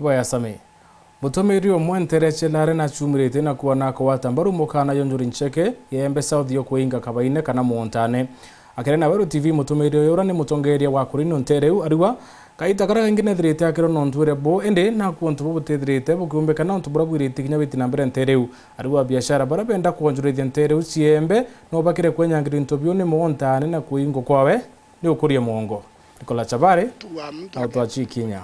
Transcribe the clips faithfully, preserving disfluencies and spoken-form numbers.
Bwaya Sami. Mutumiiri umwe nteere cia Lare nacumirite na kwona kugwata mbaru mukana jwa njuri ncheke ya Embe South yo kuinga Kabaine kana Muontane. Akiaria na Weru T V, mutumiiri uyu uria ni mutongeeria wa kurino nteere iu ariuga kaita karia kaingi nethirite akirwa nontu ire bo, indi naku untu bu butithirite bukiumbika na untu buria bwirite kinya biti na mbere nteere iu. Ariuga biashara baria benda kwonjorithia nteere iu cia Embe no bakire kwenyangiria into biu ni Muontane na kuingwa kwawe ni ukuria mwongo. Nicola Chabari na utwachi kinya.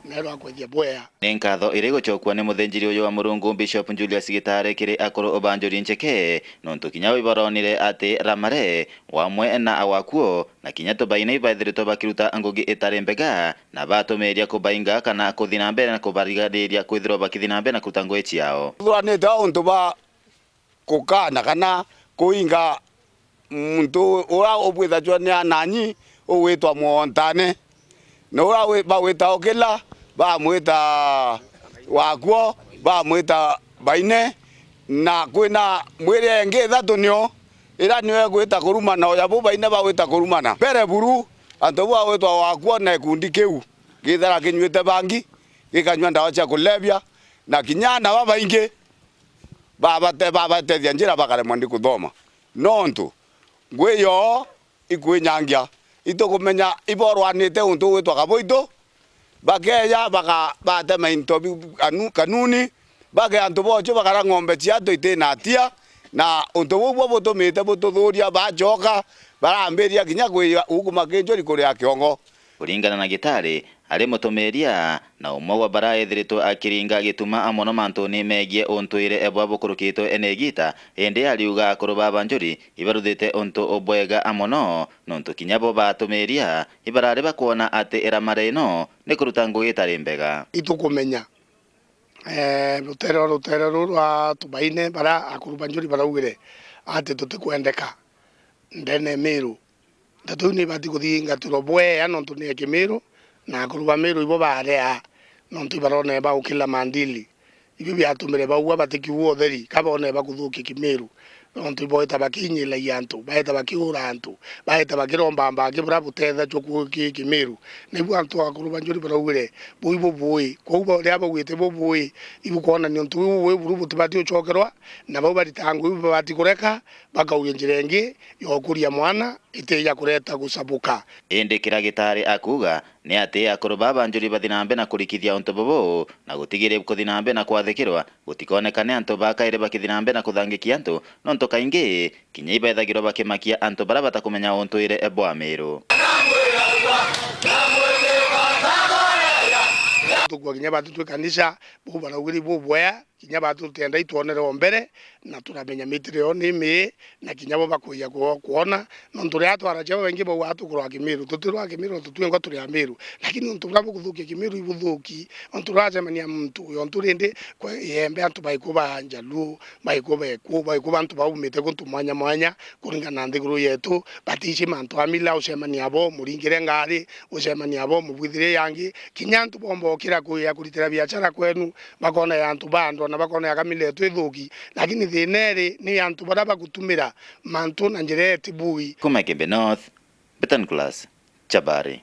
Neerwa akwethia bwea. Ni nkatho iri gucokua ni muthinjiri uyu wa Murungu, Bishop Julius Gitare, kiri akuru ba njuri ncheke, nontu kinya bo ibaronire ati Ramare, wamwe na Awakuo, na kinya Tubaine ibaithiritwe bakiruta ngugi itari mbega, na batumiiria kubainga kana kuthi na mbere na kubarigariria kwithirwa bakithi na mbere na kuruta ngugi ciao. Thuranite o untu ba kukana kana kuinga muntu uria ubwithagua ni ananyi ugwitwa Muontane, na uria wi-, bagwita Okila, bamwita Wakuo, bamwita Baine, na kwina mwiri ingi ithatu nio, iria nio igwita Kurumana, uja bu Baine bagwita Kurumana. Mbere buru, antu bu bagwitwa Wakuo na gikundi kiu githara kinyuite bangi, gikanyua ndawa cia kulevya, na kinya ana babaingi babate-, babatethia njira bakaremwa ni kuthoma. Nontu ngui yoo ikwinyangia, itukumenya iborwanite untu ugwitwa Kaboito, bakeeja baka-, batema into biu anu-, kanuni, bake antu bochu bakara ng'ombe ciatu itina atia, na untu buu bwo butumite bututhuria, bachoka barambiria kinya kwiya uguma kinjuri kuria kiongo. Kuringana na Gitari, ari mutumiiria na umwe wa baria ethiritwe akiringa gituma mono mantuni megie untuire bwa bukurukitwe ni igiita, indi ariuga akuru ba banjuri ibaruthite untu bubwega mono, nontu kinya bo batumiiria ibarari bakwona ati iramara ino ni kuruta ngugi itari mbega. Itukumenya, eh, rutere, rutere ruru rwa Tubaine, baria akuru banjuri baraugire ati tutikwendeka ndene ya Miru. Nteto iu ni ibati kuthingatirwa bwea nontu ni ya Kimiru, na akuru ba Miru ibo barea nontu ibarona ba ukila mandili. Ibio biatumire baua batikiua utheri, ka bone ba kuthukia Kimiru, nontu iboeta bakinyilagia antu, baeta bakiura antu, baeta bakiromba mbangi buria butethachua ku-, ki-, Kimiru. Na ibu antu akuru banjuri baraugire, bui bubui, kwou ba-, riria baugite bubui, ibukwonania untu buu bubui buru butibati ucokerwa, na bau baritaga ngugi babati kureka, bakauria njira ingi ya ukuria mwana, iti ya kureta gucabuka. Indi kiria Gitari akuuga ni ati akuru baa banjuri bathi na mbere na kurikithia untu bubu na gutigiria kuthi na mbere na kwathikirwa, gutikonekane antu ba kairi bakithi na mbere na kuthangikia antu, nontu kaingi kinya ibethagirwa bakimakia antu baria batakumenya untuire bwa Miru. Tukua kinya batu twi kanisa, bau baraugiri bubwea, kinya batu tutienda itwonere o mbere, na turamenya mitire yo ni mii, na kinya bo bakwija kwo-, kwona, nontu riria twaracia babaingi baugaa tukurwa Kimiru, tutirwa Kimiru, nontu twingwa turi Amiru, lakini untu buria bukuthukia Kimiru ibuthuki, nontu ruracemania muntu uyo ntu rindi, kwa Iembe antu baikuba Njaluo, baikuba Ekuo, baikuba antu baumite guntu mwanya mwanya, kuringana na nthiguru yetu, batici mantu a mila, ucemania bo, muringire ngari, ucemania bo, mubwithire yangi, kinya antu bomba ukira kuya kuritira biachara kwenu, bakona ya antu bandwa na bakona ya kamila yetu ithuki, lakini thina iri ni antu baria bagutumira mantu na njira iti bui. Kuma Igembe North, Betan Class, Chabari.